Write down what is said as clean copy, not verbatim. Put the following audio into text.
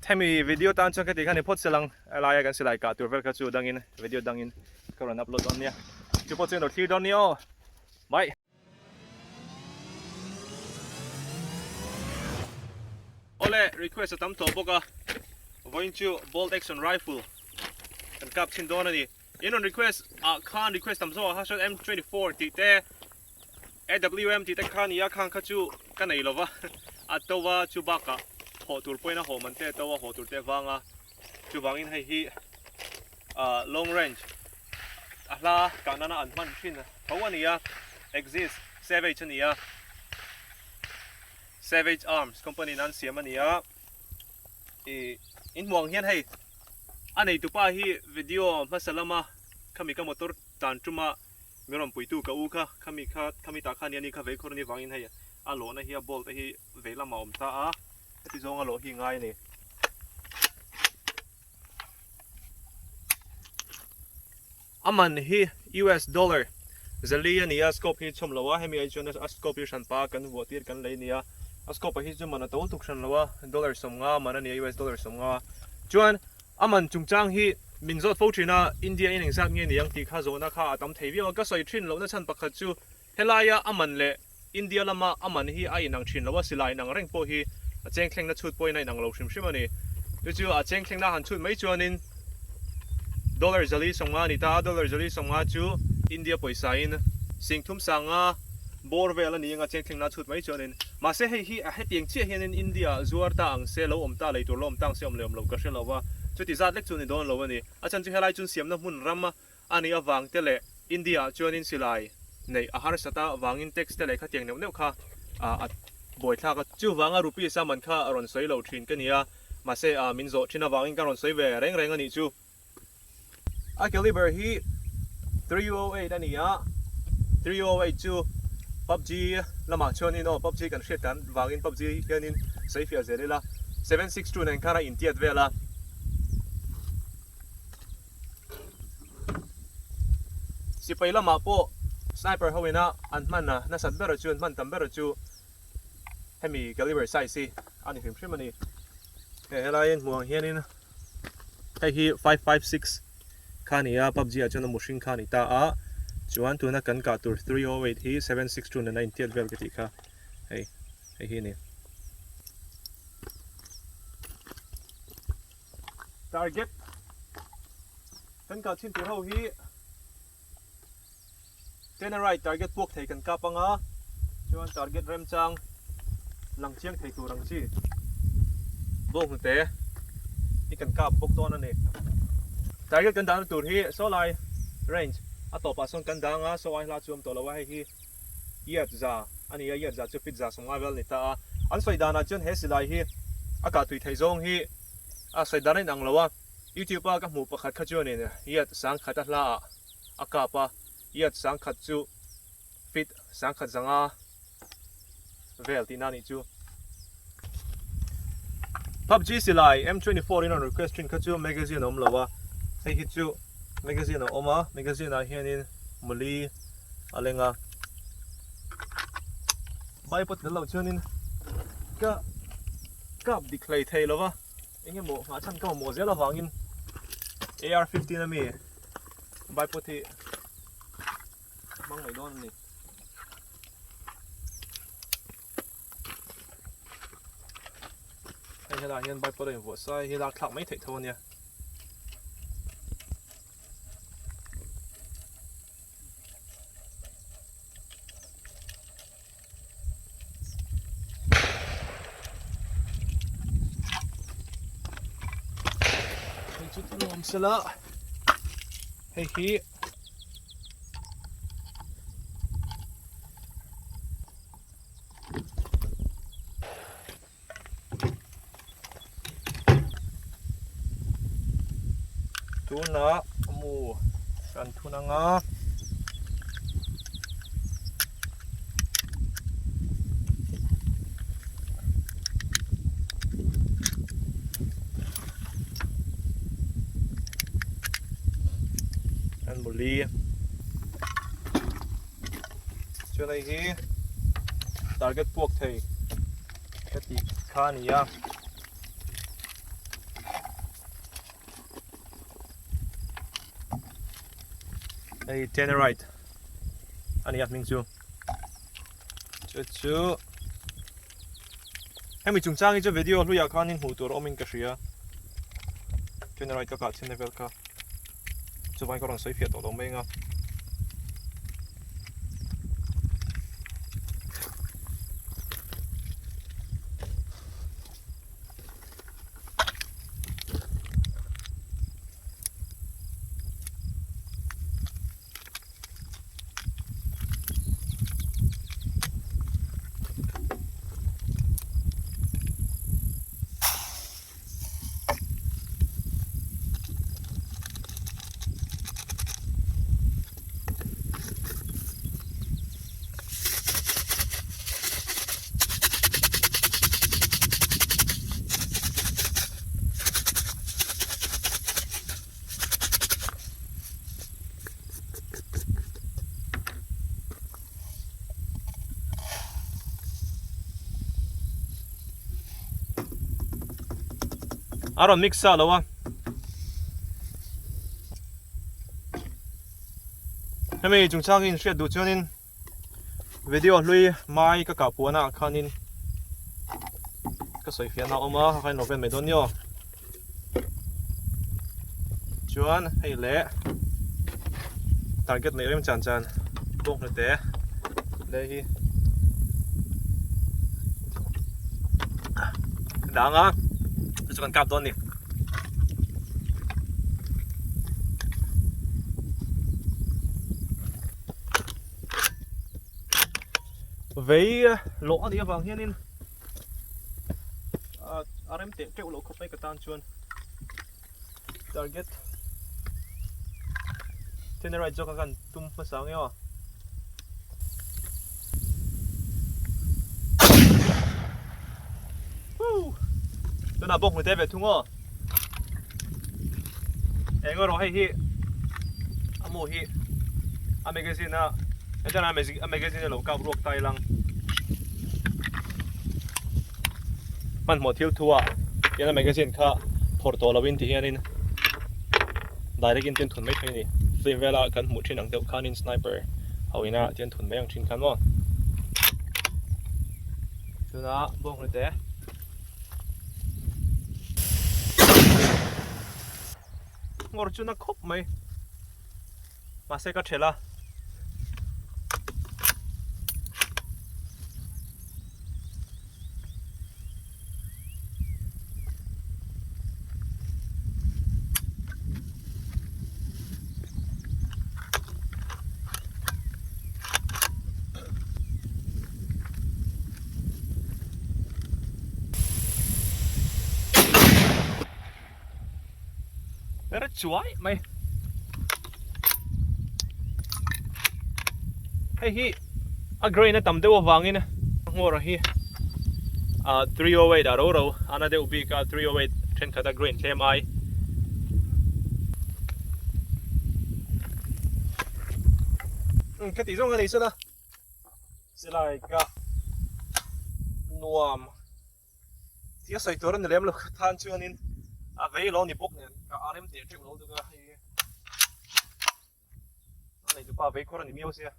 Hemi video tan chuan ka tih kha ni phawt se lang a laia kan silai kah tur vel kha chu dangin video dangin ka rawn upload dawn nia. Chu pawh chu in lo thlir dawn nia aw. Bye. Awle request a tam tawh bawk a, vawiin chu bolt action rifle kan kap chhin dawn a ni. In rawn request ah khan request tam zawk ah kha chuan M24 tih te AWM tih te kha a ni a, khang kha chu ka nei lo va, a to a chu bakah hawh tur pawhin a hawh man te a to a, hawh tur te avanga chuvangin hei hi ah long range a hla kah nana an hman thin tho a ni a, Axis Savage a ni a, Savage Arms company in an siam a ni a, ih inhmuh ang hian hei a neitupa hi video hmasa lama khami ka motor tan tuma Mi rawn puitu ka u kha, khami kha, khami tah kha nia ni kha vei khawr ni vangin hei a lawhna hi a bolt te hi vei lamah a awm ta a, heti zawnga lawh hi ngai a ni. A man hi US dollar zali a ni a, scope hi chhawm lo a, hemi ai chuan a scope hi hran pa kan vuah tir kan lei a ni a, a scope ah hi chu man a to tuk hran lo a, dollar 50 man a ni a, US dollar 50 chuan A man chungchang hi min zawt fo thin a, India in engzat nge ni ang tih kha zawhna kha a tam thei viau a, ka sawi thin lohna chhan pakhat chu helaia a man leh India lama a man hi a inang thin lo a, silai inang reng pawh hi a cheng thlengna chhut pawhin a inang lo hrim hrim a ni. Chu chu a cheng thlengna han chhut mai chuanin dollar 450 a ni ta a, dollar 450 chu India pawisa in 30 sanga bawr vel a ni anga cheng thlengna chhut mai chuanin Mahse hei hi a hetiang chiah hianin India ah zuar ta ang se, lo awm ta lei tur lo awm ta ang se awm leh awm lo ka hre lo va, chuti zat lek chu ni dawn lo a ni. A chhan chu helai chun siamna hmun ram a nih avang te leh India ah chuanin silai neih a harsat a vangin tax te leh khatiang neuh neuh kha a buaithlak a. Chuvanga rupees a man kha a rawn sawi lo thin ka ni a, mahse min zawh thin avangin ka rawn sawi ve reng reng a nih chu. A caliber hi 308 a ni a, 308 chu PUBG lamah chuanin aw PUBG kan hriat dan vangin PUBG hianin sawi fiah zel ila 762 nen khan a intiat vel a. Sipai lamah pawh sniper ho ina an hman a nasat ber chu an hman tam ber chu hemi caliber size hi a ni hrim hrim a ni. Hei helaiin hmuh ang hianin hei hi 556 kha a ni a, PUBG ah chuan a mihring kha a ni ta a, chuan tuna kan kah tur 308 hi 762 nena intiat vel ka tih kha hei hei hi a ni. Target kan kah chin tur ho hi Tenerite target puak thei kan kap anga chuan target remchang lang chiang thei tur ang chi bawng hnute hi kan kap bawk dawn a ni. Target kan dahna tur hi saw lai range a tawpah sawn kan dang a, saw ai hla chu a awm tawh lo a, hei hi yard za a ni a, yard za chu feet 150 vel a ni ta a. An sawi danah chuan he silai hi a kah tui theih zawng hi a sawi dan a inang lo a, YouTube a ka hmuh pakhat kha chuanin yard 1000 a hla ah a kap a, yard 1000 chu feet 1100 vel tihna a nih chu. PUBG silai M24 in rawn request thin kha chu magazine a awm lo a, hei hi chu magazine a awm a, magazine ah hianin muli a leng a. Bipod tel lo chuanin ka kap dik hlei thei lo va, eng emaw nghah chhan ka mamawh zel avangin AR-15 ami Bipod hi hmang mai dawn a ni. Hei helaiah hian bipod a invuah sa hi lak thlak mai theih tho a nia. Hei chu thil awm sela hei hi Tunah mu kan thun anga. Kan muli. Chuan hei hi target puak thei ka tih kha a ni a. Hei Tenerite a ni a hming chu. Chu chu hemi chungchang hi chu video hluiah khanin hmuh tur awmin ka hria. Tenerite ka kah chhin na vel kha. Chuvangin ka rawn sawi fiah tawh lo mai ang a. A rawn mix sa lo a. Hemi chungchangin hriat duh chuanin video hlui mai ka kah puan ah khanin ka sawi fiahna a awm a kha khain lo vel mai dawn nia chuan hei leh target neih rem chan chan bawk hnute lei hi dang a chu chu kan kap dawn a ni. Vei lawh a nih avang hianin a rem teh teuh loh khawp mai ka tan chuan target Tenerite zawk a kan tum hmasa ang e aw. Tunah bawk hmute ve thung aw. Eng erawh hei hi a mu hi a magazine a hetiang a magazine a lo kap ruak ta ilang hmanhmawh thil thu ah hian a magazine kha phawrh tawh lo in ti hian in direct in tin thun mai thei a ni film vela kan hmuh thin ang deuh khan in sniper ho ina tin thun mai ang thin khan maw tunah bawng hlute. Ngawr chu na khawp mai. Mahse ka thelh a. Per chuai mai. Hei hi a grain a tam deuh avangin ngawr hi a 308 a ro ro ana deuh bik a 308 thenkhat a grain tlem ai. Ka tih zawng a nei sela. Silai ka nuam tih a sawi tur a ni lem lo ka tan chuanin a vei lo ni bawk nen ka rem teh teuh lo deuh a hei a neitupa vei khawr a ni miau sia.